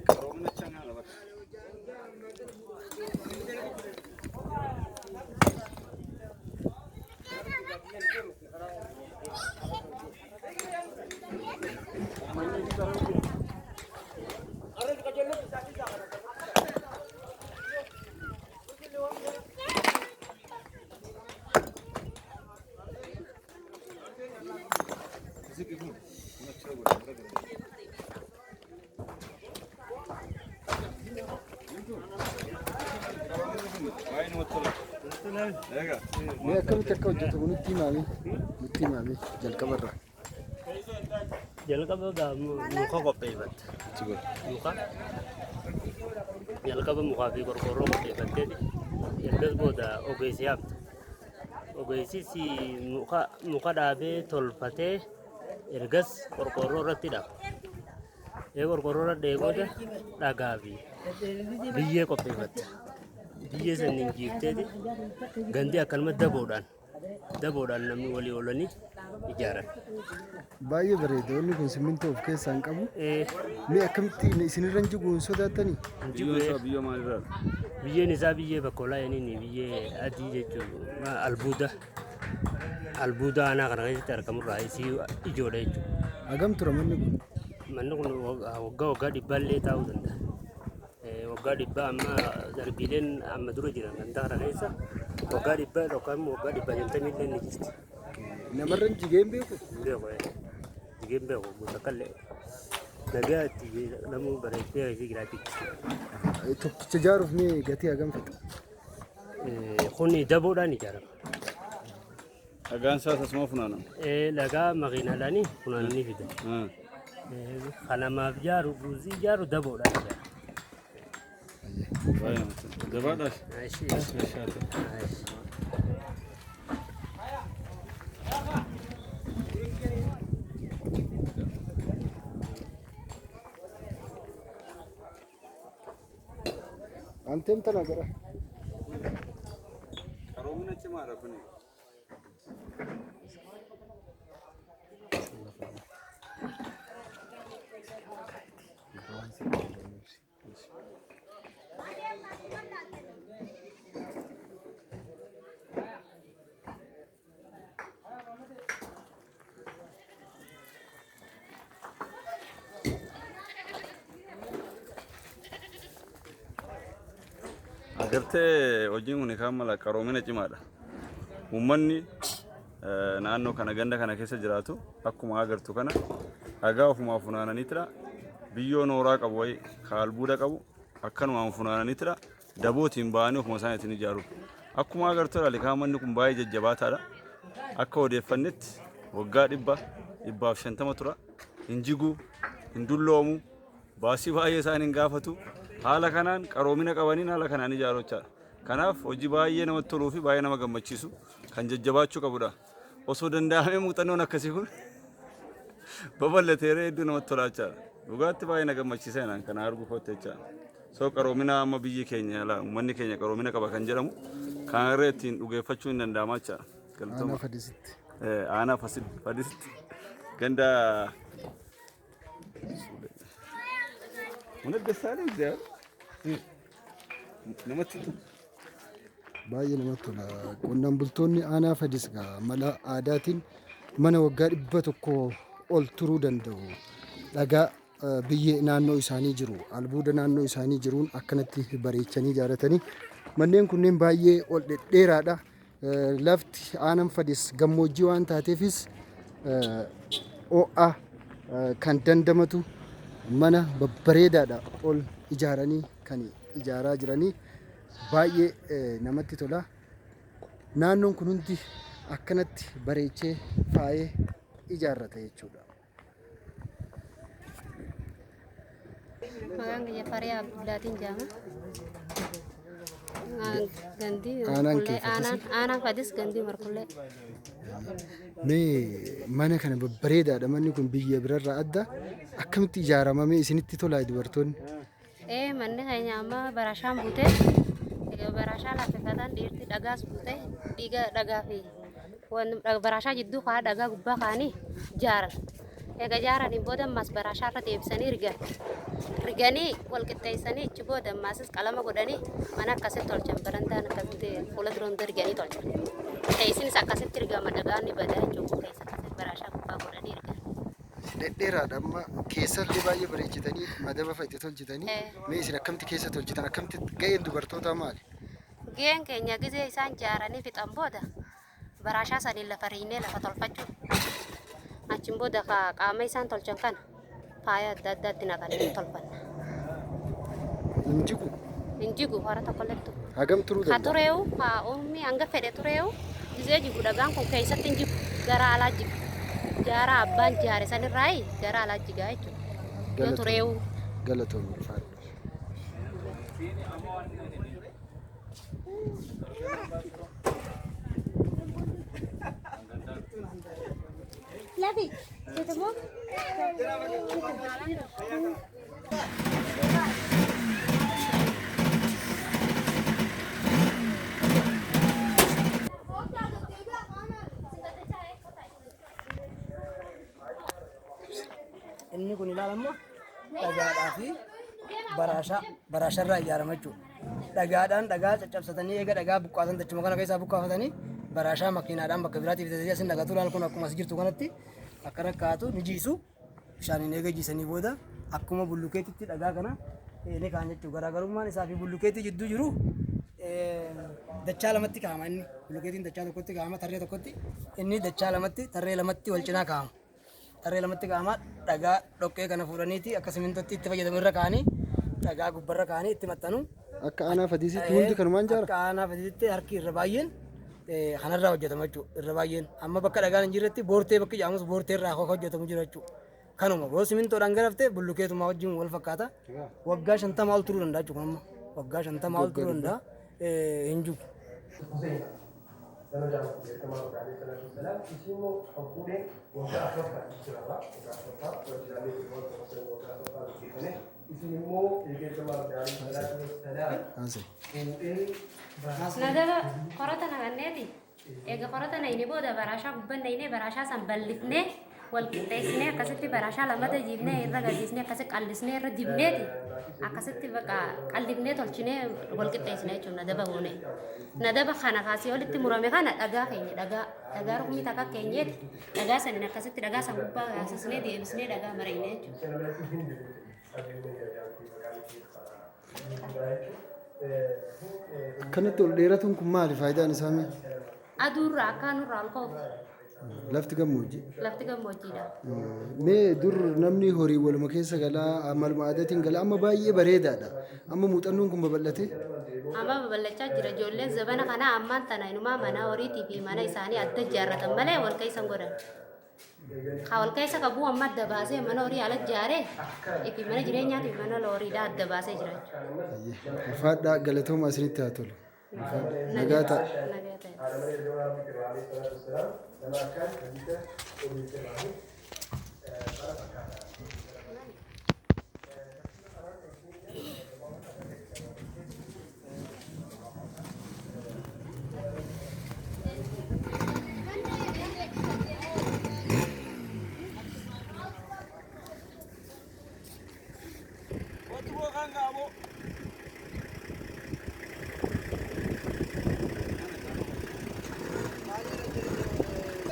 Qaroomina cimaadha bakka. Baay'ee namatti tola. Egaa. Mee akkamitti akka hojjetamu nutti himame nutti himame jalqabarraa. Jalqaba gaa muka qopheeffatta. Muka jalqaba mukaa fi qorqoorroo qopheeffatteeti. Ergas booda ogeessi yaamta. Ogeessis muka dhaabee tolfatee ergas qorqoorroo irratti dhaaba. Ee qorqoorroo irra dhahee booda dhagaa fi biyyee qopheeffatta. Biyyee saniin jiifteeti gandi akkanuma daboodhaan daboodhaan namni walii oolanii ijaaran. Baay'ee bareeda. Wanni kun simmintoo of keessaa hin qabu. Ee Mee akkamitti isinirra hin jigu hin sodaattanii? Biyyoon isaa biyyoo maalirraa? Biyyeen isaa biyyee bakkoolaa inni biyyee adii jechuun albuuda albuuda aanaa kana keessatti argamurraa isii ijoodha jechuudha. Hagam tura manni kun? Manni kun waggaa waggaa dhibbaallee taa'uu danda'a. Waggaa dhibbaa amma darbiileen amma dura jiran ganda kana keessa waggaa dhibbaa yookaan immoo waggaa 150 illee ni jirti. Namarra hin jigee hin beeku? Hin beeku jigee hin beeku takkallee nagaa itti namuu bareechee isii jiraachuutti. Tokkicha ijaaruuf mee gatii hagam fixa? Kun daboodhaan ijaarama. Dhagaan isaas asuma funaanama. Dhagaa makiinaadhaan funaananii fidan. Kan namaaf ijaaru ruuzii ijaaru daboodhaan ijaara. Baay'ee namatti tola. Jabaadhaas. Ashi. Meeshaa ta'e. Ashi. Anteem tana gara. Qaroomina cimaadha kuni. Agartee hojiin kun kan mala qaroomina cimaadha. Uummanni naannoo kana ganda kana keessa jiraatu akkuma agartu kana dhagaa ofumaa funaananiitidha. Biyyoo nooraa qabu wayii ka albuuda qabu akkanumaan funaananiitidha. Dabootiin ba'anii ofuma isaaniitiin ijaaru. Akkuma agartu ilaali kaa manni kun baay'ee jajjabaataadha. Akka odeeffannetti waggaa 100 150 tura. Hin jigu, hin dulloomu, baasii baay'ee isaan hin gaafatu. Haala kanaan qaroomina qabaniin haala kanaan ijaaru jechaadha. Kanaaf hojii baay'ee namatti toluu fi baay'ee nama gammachiisu kan jajjabaachuu qabudha. Osoo danda'amee muuxannoon akkasii kun babal'ateera hedduu namatti tola jechaadha. Dhugaatti baay'ee na gammachiisa jedhan kana arguu kootti jechaadha. So qaroomina amma biyyi keenya ala uummanni keenya qaroomina qaba kan jedhamu kanarra ittiin dhugeeffachuu hin danda'ama jechaadha. Galatooma. Aanaa Fadisitti. Aanaa Fadisitti ganda Mana Dassaalee እግዚአብሔር namatti tola. Baay'ee namatti tola. Qonnaan bultoonni aanaa Fadis egaa mala aadaatiin mana waggaa 100 ol turuu danda'u dhagaa biyyee naannoo isaanii jiru albuuda naannoo isaanii jiruun akkanatti bareechanii ijaarratanii manneen kunneen baay'ee ol dhedheeraadha. Lafti aanan Fadis gammoojjii waan taateefis ho'a kan dandamatu mana babbareedaadha ol ijaaranii kan ijaaraa jiranii baay'ee namatti tola. Naannoon kun hundi akkanatti bareechee faayee ijaarrata jechuudha. Maqaan kiyya Fariyaa Abdullaatiin jedhama. Gandii Aanaan kee Markullee Fadisi? aanaan aanaan Fadis gandii Markullee. Mee mana kana babbareedaadha manni kun biyya birarraa adda akkamitti ijaaramamee isinitti tolaa dubartoonni? Ee manni keenya amma barashaan buutee barashaa laaffifatan dhiirti dhagaas buutee dhiiga dhagaa fi barashaa jidduu kaa dhagaa gubbaa kaanii jaaran. Eega ijaaraniin booda ammaas baraashaa irra deebisanii rigan. Riganii wal qixxeessanii achi booda ammaasis qalama godhanii mana akkasitti tolchan. Barandaan akkasitti fuula dura hunda riganii tolchan. Teessinis akkasitti rigama dhagaan ni bada jechuudha. Keessa akkasitti baraashaa gubbaa godhanii rigan. Dhedheeraadha amma keessallee baay'ee bareechitanii madaba fa'a itti tolchitanii Eh. mee isin akkamitti keessa tolchitan akkamitti ga'een dubartootaa maali? Ga'een keenya gizee isaan jaaranii fixan booda baraashaa saniin lafa riinee lafa tolfachuu. Achiin booda qaama isaan tolchan kana faaya adda addaatti naqanii tolfanna. Hin jigu. Hin jigu hora tokkollettu. Hagam turuu Ka danda'a? tureewu ka uummi hanga fedhe tureewu gizee jigu dhagaan kun keessatti hin jigu gara alaa jigu. Jaara abbaan jaare sanirraayi gara alaa jigaa jechuudha. Yoo Galatoomii. tureewu. Galatoomii ulfaadhu. Inni kun ilaalamma dhagaadhaa fi baraashaa baraasharraa ijaarama jechuudha. Dhagaadhaan dhagaa caccabsatanii eega dhagaa buqqaasan dachuma kana keessaa buqqaafatanii baraashaa makiinaadhaan bakka biraatti bitatanii asin dhagatu laal kun akkuma as jirtu kanatti akka rakkaatu ni jiisu bishaaniin eega jiisanii booda akkuma bullukeetitti dhagaa kana ni kaan jechuudha. Garaagarummaan isaa fi bullukeetii jidduu jiru dachaa lamatti kaa'ama inni bullukeetiin dachaa tokkotti kaa'ama tarree tokkotti inni dachaa lamatti tarree lamatti wal cinaa kaa'ama. Tarree lamatti kaa'ama dhagaa dhoqqee kana fuudhaniiti akka simintootti itti fayyadamu irra kaa'anii dhagaa gubbarra kaa'anii itti maxxanu. Akka aanaa fadiisitti hundi kanumaan ijaara? Akka aanaa fadiisitti harki irra baay'een kanarraa hojjetama jechuudha. Irra baay'een amma bakka dhagaan hin jirretti boortee bakki jedhamus boortee irraa akka hojjetamu jira jechuudha. Kanuma yoo simintoodhaan garafte bullukeetumaa wajjin wal fakkaata. Waggaa 50 ol turuu danda'a jechuudha kun amma. Waggaa 50 ol turuu danda'a. Hin jiru. Nama jedhamu beekamaa ture alayhi salaatu wassalaam. Isii immoo kan fuudhe waggaa afuraffaa jijjiirama. Waggaa afuraffaa wajjiraalee fi wanta gosa waggaa afuraffaa gaggeeffame. Isin immoo eegee ergamaa rabbi alayhi salaatu wassalaam fuudhee Nadaba qorata naqanneeti. Eega qorata naqne booda baraashaa gubban naqnee baraashaa san bal'ifnee wal qixxeessinee akkasitti baraashaa lamata jiifnee irra gadiisnee akkasi qallisnee irra dibneeti akkasitti baqa qallifnee tolchinee wal qixxeessine jechuudha nadaba goone. Nadaba kana kaasii olitti murame kana dhagaa keenya dhagaa dhagaa rukmii takka keenyeeti dhagaa saniin akkasitti dhagaa san gubbaa kaasisnee deebisnee dhagaa marayne jechuudha. Akkanatti ol dheeratuun kun maali faayidaan isaa mee? Aduurraa akka nurraa ol ka'uuf. Lafti gammoojjii. Lafti gammoojjiidha. Mee dur namni horii waluma keessa galaa amaluma aadaatiin galaa amma baay'ee bareedaadha. Amma muuxannoon kun babal'ate. Amma babal'achaa jira ijoolleen zabana kanaa ammaan tana inumaa mana horiitii fi mana isaanii adda ijaarratan malee wal keessa hin godhan. Ka wal keessa qabu amma adda baasee mana horii ala ijaaree fi mana jireenyaatii fi mana horiidhaa adda baasee jira jechuudha. Ulfaadhaa galatooma isinitti haa tolu. Nagaa ta'a. Nagaa ta'e. Haadha mana ergamaa Rabbii ture alayhi salaatu wassalaam nama akkaan hadiisa odeesse irraa kana fakkaata.